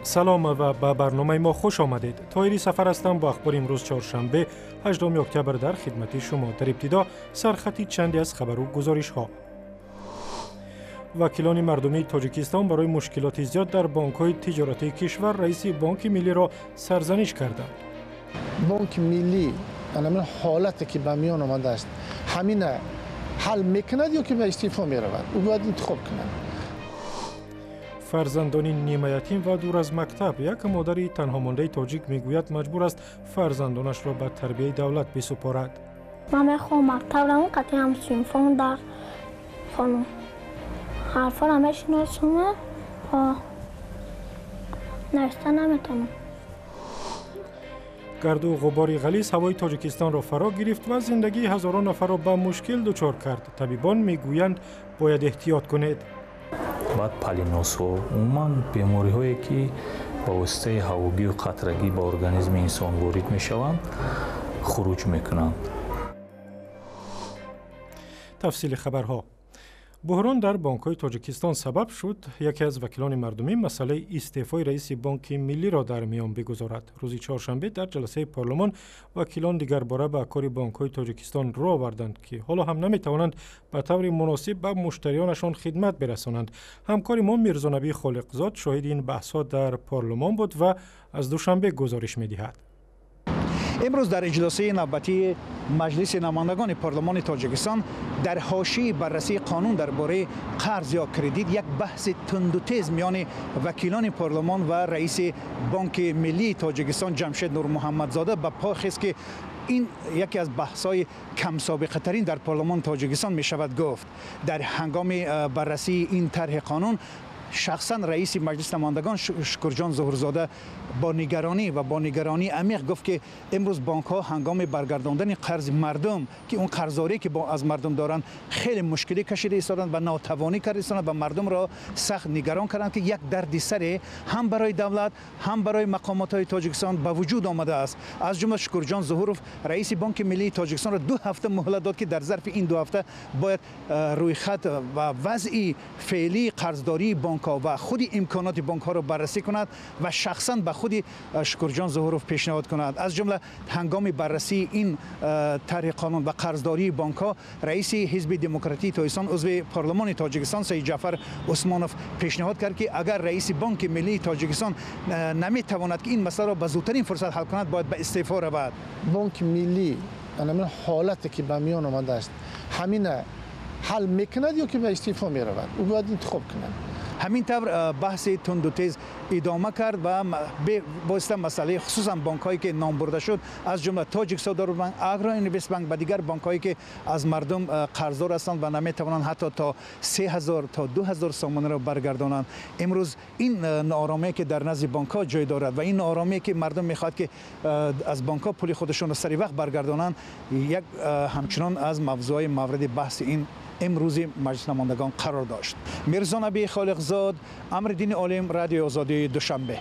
Салом ва ба барномаи мо хуш омадед. Тоҳири Сафар ҳастам бо ахбори имрӯз чоршанбе, 8 октябр дар хидмати шумо. Дар ибтидо сархати чанде аз хабару гузоришҳо. Вакилони мардумии Тоҷикистон барои мушкилоти зиёд дар бонкҳои тиҷоратии кишвар раиси Бонки Миллиро сарзаниш карданд. Бонки Миллӣ ҳамин ҳолате ки ба миён омадааст, ҳамина ҳал мекунад ё ки ба истеъфо меравад? Ӯ бояд интихоб кунад. Фарзандони нимаятим ва дур аз мактаб. Як модари танҳомондаи тоҷик мегӯяд, маҷбур аст фарзандонашро ба тарбияи давлат бисупорад. Ман мехоҳам мактаб равам, қатъи ҳамсинфон дар хонум. Ҳарфҳоро мешиносам, навишта наметавонам. Гарду ғубори ғализ ҳавои Тоҷикистонро фаро гирифт ва зиндагии ҳазорон нафарро ба мушкил дучор кард. Табибон мегӯянд, бояд эҳтиёт кунед. Баъд полинозҳо, умуман бемориҳое ки ба воситаи ҳавогию қатрагӣ ба организми инсон ворид мешаванд, хуруҷ мекунанд. Тафсили хабарҳо. Буҳрон дар бонкҳои Тоҷикистон сабаб шуд, яке аз вакилони мардумӣ масъалаи истеъфои раиси Бонки Миллиро дар миён бигузорад. Рӯзи чоршанбе дар ҷаласаи парлумон вакилон дигарбора ба кори бонкҳои Тоҷикистон рӯ оварданд, ки ҳоло ҳам наметавонанд ба таври муносиб ба муштариёнашон хидмат бирасонанд. Ҳамкори мо Мирзонабӣ Холиқзод шоҳиди ин баҳсҳо дар парлумон буд ва аз Душанбе гузориш медиҳад. Имрӯз дар иҷлосияи навбатии Маҷлиси намояндагони парлумони Тоҷикистон дар ҳошияи баррасии қонун дар бораи қарз ё кредит як баҳси тунду тез миёни вакилони парлумон ва раиси Бонки Миллии Тоҷикистон Ҷамшед Нурмуҳаммадзода ба по хест, ки ин яке аз баҳсҳои камсобиқатарин дар парлумони Тоҷикистон мешавад гуфт. Дар ҳангоми баррасии ин тарҳи қонун шахсан раиси Маҷлиси намояндагон Шукурҷон Зуҳурзода бо нигаронӣ ва бо нигаронии амиқ гуфт, ки имрӯз бонкҳо ҳангоми баргардондани қарзи мардум, ки он қарздорие ки аз мардум доранд, хеле мушкилӣ кашида истоданд ва нотавонӣ карда истоданд ва мардумро сахт нигарон карданд, ки як дарди саре ҳам барои давлат, ҳам барои мақомотҳои Тоҷикистон ба вуҷуд омадааст. Аз ҷумла Шукурҷон Зуҳуров раиси Бонки Миллии Тоҷикистонро 2 ҳафта муҳлат дод, ки дар зарфи ин 2 ҳафта бояд рӯйхат ва вазъи феълии қарздории бонкҳо ва худи имконоти бонкҳоро баррасӣ кунад ва шахсан ба худи Шукурҷон Зуҳуров пешниҳод кунад. Аз ҷумла ҳангоми баррасии ин тарҳи қонун ва қарздории бонкҳо раиси Ҳизби Демократии Тоҷикистон, узви парлумони Тоҷикистон Саид Ҷаъфар Усмонов пешниҳод кард, ки агар раиси Бонки Миллии Тоҷикистон наметавонад, ки ин масъаларо ба зудтарин фурсат ҳал кунад, бояд ба истеъфо равад. Бонки Миллӣ ҳамин ҳолате ки ба миён омадааст, ҳамина ҳал мекунад ё ки ба истеъфо меравад? Ӯ бояд интихоб кунад. Ҳамин тавр баҳси тунду тез идома кард ва бевосита масъалаи хусусан бонкҳое ки ном бурда шуд, аз ҷумла Тоҷиксавдобанк, Агроинвестбанк ва дигар бонкҳое ки аз мардум қарздор ҳастанд ва наметавонанд ҳатто то 3000 то 2000 сомониро баргардонанд. Имрӯз ин нооромие ки дар назди бонкҳо ҷой дорад ва ин нооромие ки мардум мехоҳад, ки аз бонкҳо пули худашонро сари вақт баргардонанд, як ҳамчунон аз мавзӯъҳои мавриди баҳси ин имрӯзи Маҷлиси намояндагон қарор дошт. Мирзонабӣ Холиқзод, Амриддини Олим, Радиои Озодии Душанбе.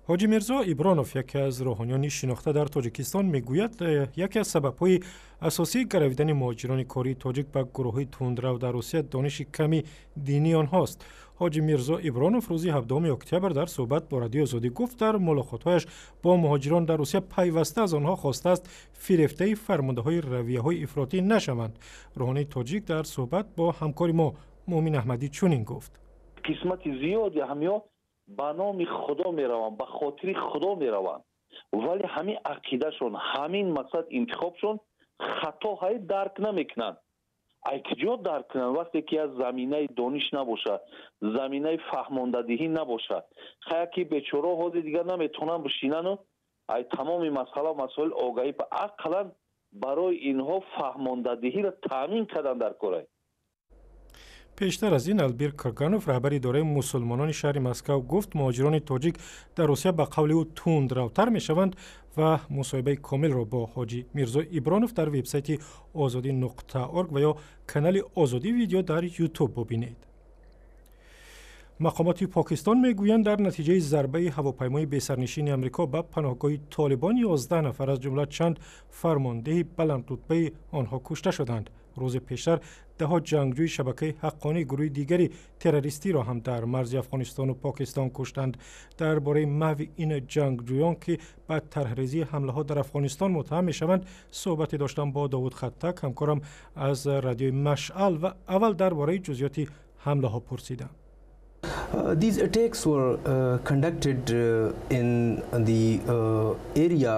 Ҳоҷи Мирзо Ибронов, яке аз рӯҳониёни шинохта дар Тоҷикистон, мегӯяд, яке аз сабабҳои асосии гаравидани муҳоҷирони кории тоҷик ба гурӯҳҳои тундрав дар Русия дониши ками динии онҳост. Ҳоҷи Мирзо Ибронов рӯзи 17 октябр дар суҳбат бо Радиои Озодӣ гуфт, дар мулоқотҳояш бо муҳоҷирон дар Русия пайваста аз онҳо хостааст фирефтаи фармондаҳои равияҳои ифротӣ нашаванд. Рӯҳонии тоҷик дар суҳбат бо ҳамкори мо Муъмин Аҳмадӣ чунин гуфт: қисмати зиёди ҳамиҳо ба номи Худо мераванд, ба хотири Худо мераванд, вале ҳамин ақидашон, ҳамин мақсад интихобшон хатоҳае дарк намекунанд. Ай куҷо дарк кунанд вақте ки аз заминаи дониш набошад, заминаи фаҳмондадиҳӣ набошад? Хая ки бечорао ҳозир дигар наметавонанд бишинану ай тамоми масъала масоил огаҳӣ, ақаллан барои инҳо фаҳмондадиҳиро таъмин кардан дар корай. Пештар аз ин Албир Крганов, раҳбари идораи мусулмонони шаҳри Москав, гуфт муҳоҷирони тоҷик дар Русия ба қавли ӯ тундравтар мешаванд ва мусоҳибаи комилро бо ҳоҷи Мирзо Ибронов дар вебсайти озодӣ нуқта орг ва ё канали Озодӣ видео дар Ютуб бубинед. Мақомоти Покистон мегӯянд, дар натиҷаи зарбаи ҳавопаймои бесарнишини Амрико ба паноҳгоҳи Толибон 11 нафар, аз ҷумла чанд фармондеҳи баландрутбаи онҳо, кушта шуданд. Рӯзи пештар даҳҳо ҷангҷӯи шабакаи Ҳаққонӣ, гурӯҳи дигари террористиро ҳам дар марзи Афғонистону Покистон куштанд. Дар бораи маҳви ин ҷангҷӯён, ки ба тарҳрезии ҳамлаҳо дар Афғонистон муттаҳам мешаванд, суҳбате доштам бо Довуд Хаттак, ҳамкорам аз радиои Машъал, ва аввал дар бораи ҷузъиёти ҳамлаҳо пурсидам. These attacks were conducted in the area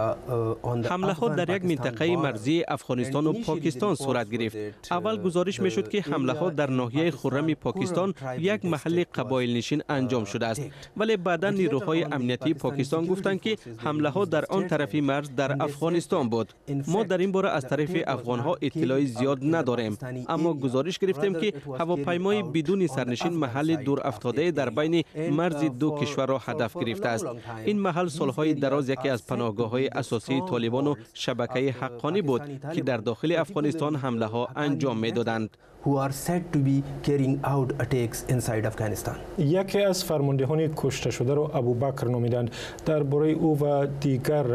on the ҳамлаҳо дар як минтақаи марзии Афғонистону Покистон сурат гирифт. Аввал гузориш мешуд, ки ҳамлаҳо дар ноҳияи Хуррами Покистон, як маҳалли қабоилнишин, анҷом шудааст, вале баъдан нирӯҳои амниятии Покистон гуфтанд, ки ҳамлаҳо дар он тарафи марз, дар Афғонистон буд. Мо дар ин бора аз тарафи афғонҳо иттилои зиёд надорем, аммо гузориш гирифтем, ки ҳавопаймои бидуни сарнишин маҳалли дурафтодае дар байни марзи ду кишварро ҳадаф гирифтааст. Ин маҳал солҳои дароз яке аз паноҳгоҳҳои асосии Толибону шабакаи Ҳаққонӣ буд, ки дар дохили Афғонистон ҳамлаҳо анҷом медоданд. Who are said to be carrying out attacks inside Afghanistan. Яке аз фармондеҳони кушташударо Абубакр номиданд. Дар бораи ӯ ва дигар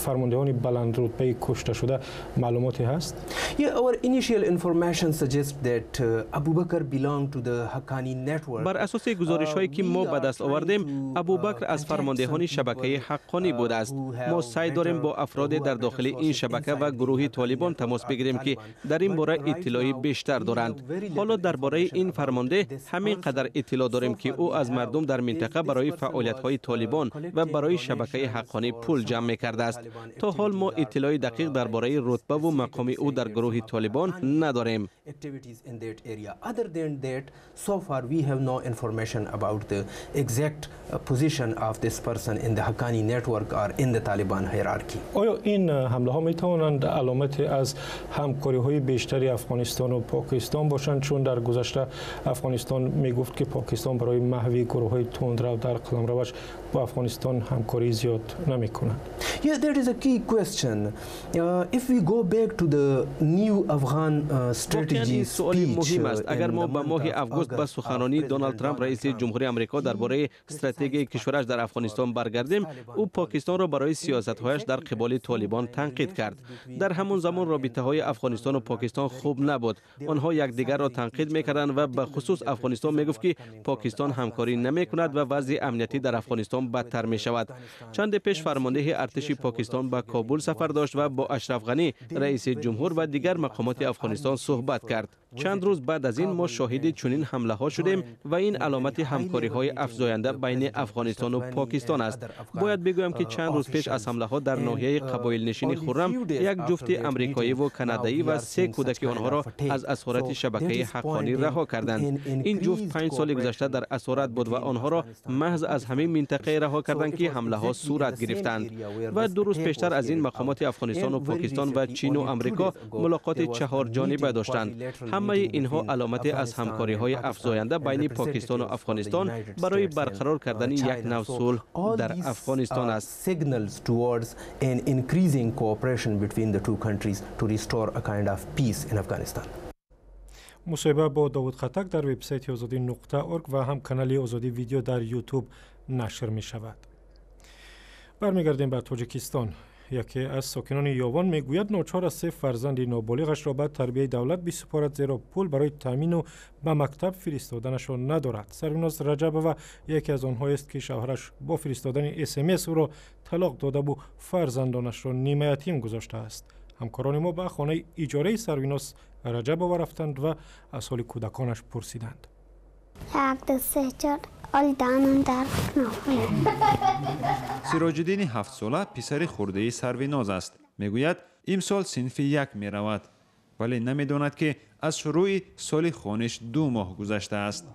фармондеҳони баландрутбаи кушташуда маълумоте ҳаст? Yeah, our initial information suggests that Abu Bakr belonged to the Haqqani network. Бар асоси гузоришҳое, ки мо ба даст овардем, Абубакр аз фармондеҳони шабакаи Ҳаққонӣ будааст. Мо саъй дорем бо афроде дар дохили ин шабака ва гурӯҳи Толибон тамос бигирем, ки дар ин бора иттилои бештар доранд. Ҳоло дар бораи ин фармондеҳ ҳамин қадар иттилоъ дорем, ки ӯ аз мардум дар минтақа барои фаъолиятҳои Толибон ва барои шабакаи Ҳаққонӣ пул ҷамъ мекардааст. То ҳол мо иттилои дақиқ дар бораи рутбаву мақоми ӯ дар гурӯҳи Толибон надорем. Activities in that area. Other than that, so far we have no information about the exact position of this person in the Haqqani network or in the Taliban hierarchy. Оё ин ҳамлаҳо метавонанд аломате аз ҳамкориҳои бештари Афғонистону Покистон бошанд, чун дар гузашта Афғонистон мегуфт, ки Покистон барои маҳви гурӯҳҳои тундрав дар қаламраваш бо Афғонистон ҳамкории зиёд намекунад? Yeah, that is a key question. If we go back to the new Afghan strategy ин суоли муҳим аст. Агар мо ба моҳи август, ба суханронии Доналд Трамп, раиси ҷумҳури Амрико, дар бораи стратегияи кишвараш дар Афғонистон баргардем, ӯ Покистонро барои сиёсатҳояш дар қиболи Толибон танқид кард. Дар ҳамон замон робитаҳои Афғонистону Покистон хуб набуд. Онҳо якдигарро танқид мекарданд ва ба хусус Афғонистон мегуфт, ки Покистон ҳамкорӣ намекунад ва вазъи амниятӣ дар Афғонистон бадтар мешавад. Чанде пеш фармондеҳи артиши Покистон ба Кобул сафар дошт ва бо Ашраф Ғанӣ, раиси ҷумҳур, ва дигар мақомоти Афғонистон суҳбат кард. Чанд рӯз баъд аз ин мо шоҳиди чунин ҳамлаҳо шудем ва ин аломати ҳамкориҳои афзоянда байни Афғонистону Покистон аст. Бояд бигӯям, ки чанд рӯз пеш аз ҳамлаҳо дар ноҳияи қабоилнишини Хуррам як ҷуфти амрикоиву канадаӣ ва се кӯдаки онҳоро аз асорати шабакаи Ҳаққонӣ раҳо карданд. Ин ҷуфт 5 соли гузашта дар асорат буд ва онҳоро маҳз аз ҳамин минтақае раҳо карданд, ки ҳамлаҳо сурат гирифтанд. Ва 2 рӯз пештар аз ин мақомоти Афғонистону Покистону ва Чину Амрико мулоқоти чаҳорҷониба доштанд. Ҳамаи инҳо аломате аз ҳамкориҳои афзоянда байни Покистону Афғонистон барои барқарор кардани як нав сулҳ дар Афғонистон аст. Signals towards an increasing cooperation between the two countries to restore a kind of peace in Afghanistan. Мусоҳиба бо Довуд Хаттак дар вебсайти Озодӣ.орг ва ҳам канали Озодӣ Видео дар Ютуб нашр мешавад. Бармегардем ба Тоҷикистон. Яке аз сокинони Ёвон мегӯяд, ночор аст се фарзанди ноболиғашро ба тарбияи давлат бисупорад, зеро пул барои таъмину ба мактаб фиристоданашро надорад. Сарвиноз Раҷабова яке аз онҳоест, ки шавҳараш бо фиристодани СМС ӯро талоқ додаву фарзандонашро нимаятим гузоштааст. Ҳамкорони мо ба хонаи иҷораи Сарвиноз Раҷабова рафтанд ва аз ҳоли кӯдаконаш пурсиданд. Як, ду, се, чор, оли даҳанам дард. Сироҷиддини 7-сола писари хурдаи Сарвиноз аст. Мегӯяд, имсол синфи як меравад, вале намедонад, ки аз шурӯъи соли хониш 2 моҳ гузаштааст.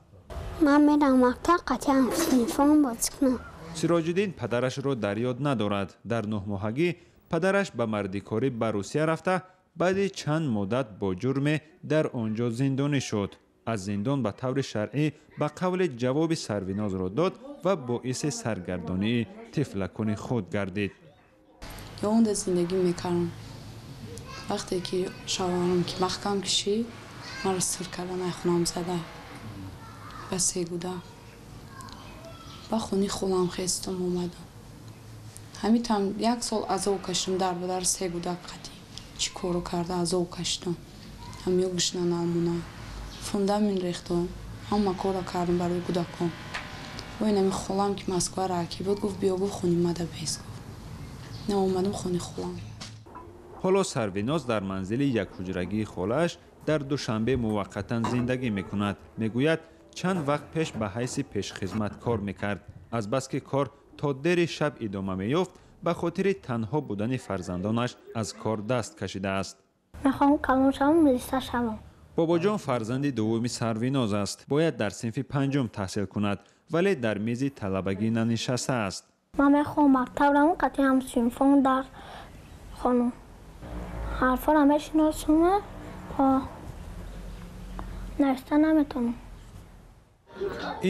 Ман мерам мактаб, қатъиан синфон бозӣ кунам. Сироҷиддин падарашро дар ёд надорад. Дар 9-моҳагӣ падараш ба мардикорӣ ба Русия рафта, баъди чанд муддат бо ҷурме дар он ҷо зиндонӣ шуд. Аз зиндон ба таври шаръӣ, ба қавли ҷавоби Сарвинозро дод ва боиси саргардонии тифлакуни худ гардид. Ёвонда зиндагӣ мекардам. Вақте ки шавҳарам ки маҳкам кишид, маро сир кардан, ай хонам зада ба се гуда ба хони хулам хестум, омадам. Ҳамитам як сол азоб кашидам, дар ба дар, се гуда қатӣ чӣ кору карда азоб кашидам. Ҳамё гушна намона. Фундамент рехтам. Ҳама корро кардам барои кӯдакон. Ва инами холам ки Москва раки буд, гуфт биё, гуфт хони мада бес, гуфт. Не омадам хони холам. Ҳоло Сарвиноз дар манзили якҳуҷрагии холааш дар Душанбе муваққатан зиндагӣ мекунад. Мегӯяд, чанд вақт пеш ба ҳайси пешхизмат кор мекард. Азбаски кор то дери шаб идома меёфт, ба хотири танҳо будани фарзандонаш аз кор даст кашидааст. Мехоҳам калон шавам, милиса шавам. Бобоҷон фарзанди дуввуми Сарвиноз аст. Бояд дар синфи панҷум таҳсил кунад, вале дар мизи талабагӣ нанишастааст. Ман мехоҳам мактаб равам, қатъи ҳамсинфон дарс хонам. Ҳарфҳоро мешиносам, нависта наметавонам.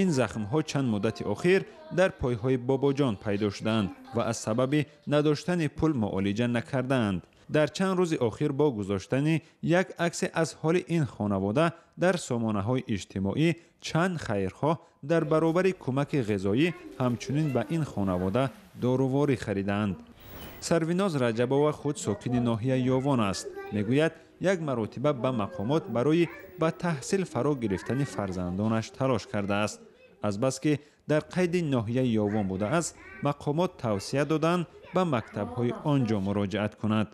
Ин захмҳо чанд муддати охир дар пойҳои Бобоҷон пайдо шуданд ва аз сабаби надоштани пул муолиҷа накардаанд. Дар чанд рӯзи охир бо гузоштани як аксе аз ҳоли ин хонавода дар сомонаҳои иҷтимоӣ чанд хайрхоҳ дар баробари кӯмаки ғизоӣ ҳамчунин ба ин хонавода доруворӣ харидаанд. Сарвиноз Раҷабова худ сокини ноҳияи Ёвон аст. Мегӯяд, як маротиба ба мақомот барои ба таҳсил фаро гирифтани фарзандонаш талош кардааст. Азбаски дар қайди ноҳияи Ёвон будааст, мақомот тавсия доданд ба мактабҳои он ҷо муроҷиат кунад.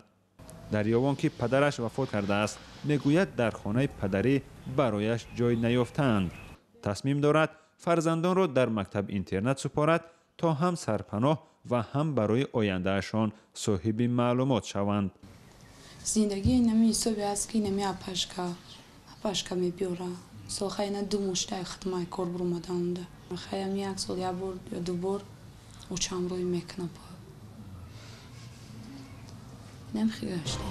Дар Ёвон ки падараш вафот кардааст, мегӯяд дар хонаи падарӣ барояш ҷой наёфтаанд. Тасмим дорад фарзандонро дар мактаб-интернат супорад то ҳам сарпаноҳ ва ҳам барои ояндаашон соҳиби маълумот шаванд. Зиндагӣ инами ҳисобе аст ки инами апашка мебиёра. Мисол хай ина ду муштай хидмаи кор буромадаонда. Хай ами як сол як бор ё ду бор очам рӯй мекуна по. Инам хи гаштем.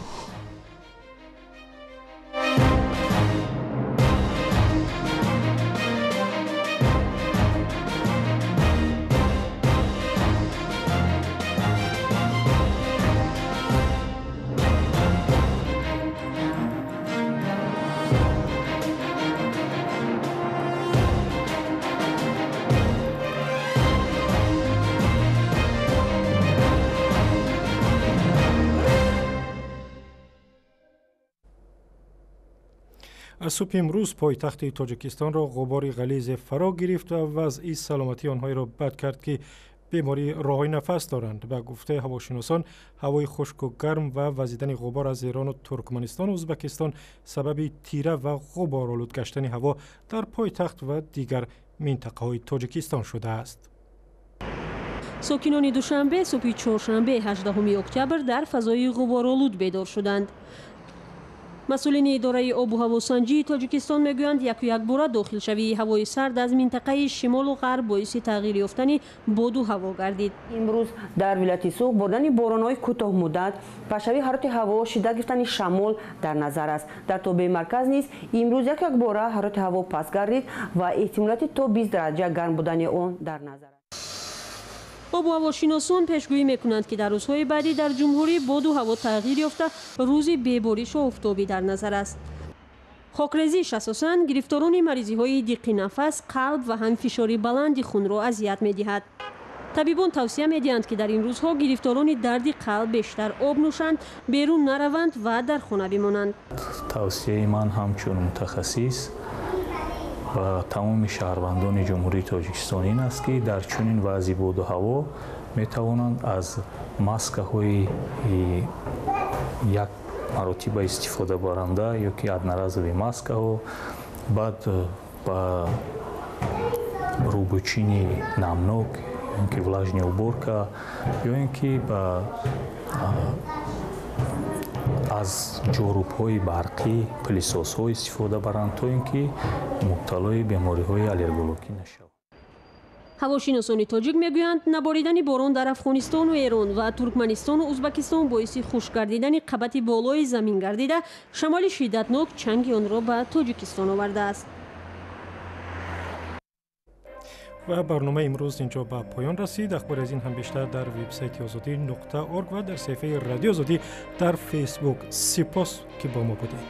Аз субҳи имрӯз пойтахти Тоҷикистонро ғубори ғализе фаро гирифт ва вазъи саломатии онҳоеро бад кард, ки бемории роҳҳои нафас доранд. Ба гуфтаи ҳавошиносон, ҳавои хушку гарм ва вазидани ғубор аз Эрону Туркманистону Ӯзбекистон сабаби тира ва ғуборолуд гаштани ҳаво дар пойтахт ва дигар минтақаҳои Тоҷикистон шудааст. Сокинони Душанбе субҳи чоршанбе 18 октябр дар фазои ғуборолуд бедор шуданд. Масъулини идораи обу ҳавосанҷии Тоҷикистон мегӯянд, яку якбора дохилшавии ҳавои сард аз минтақаи шимолу ғарб боиси тағйир ёфтани боду ҳаво гардид. Имрӯз дар вилояти Суғд бордани боронҳои кӯтоҳмуддат, пастшавии ҳарорати ҳаво, шиддат гирифтани шамол дар назар аст. Дар тобеи марказ низ имрӯз яку якбора ҳарорати ҳаво паст гардид ва эҳтимолияти то 20 дараҷа гарм будани он дар назар аст. Обу ҳавошиносон пешгӯӣ мекунанд, ки дар рӯзҳои баъдӣ дар ҷумҳурӣ боду ҳаво тағйир ёфта, рӯзи беборишу офтобӣ дар назар аст. Хокрезиш асосан гирифторони маризиҳои диққи нафас, қалб ва ҳам фишори баланди хунро азият медиҳад. Табибон тавсия медиҳанд, ки дар ин рӯзҳо гирифторони дарди қалб бештар об нӯшанд, берун нараванд ва дар хона бимонанд. Тавсияи ман ҳамчун мутахассис ва тамоми шаҳрвандони Ҷумҳурии Тоҷикистон ин аст, ки дар чунин вазъи боду ҳаво метавонанд аз маскаҳои як маротиба истифода баранда ё ки одноразовый маскаҳо, баъд ба рӯбучини намнок ё ин ки влажная уборка ё ин ки ба аз ҷорубҳои барқӣ, пылесосҳо истифода баранд, то ин ки мубталои бемориҳои аллергологӣ нашаванд. Ҳавошиносони тоҷик мегӯянд, наборидани борон дар Афғонистону Эрон ва Туркманистону Ӯзбекистон боиси хушк гардидани қабати болои замин гардида, шамоли шиддатнок чанги онро ба Тоҷикистон овардааст. Ва барномаи имрӯз инҷо ба поён расид. Ахбори аз ин ҳам бештар дар вебсайти озодӣ.орг ва дар саҳифаи Радиои Озодӣ дар Фейсбук. Сипос, ки бо мо будед.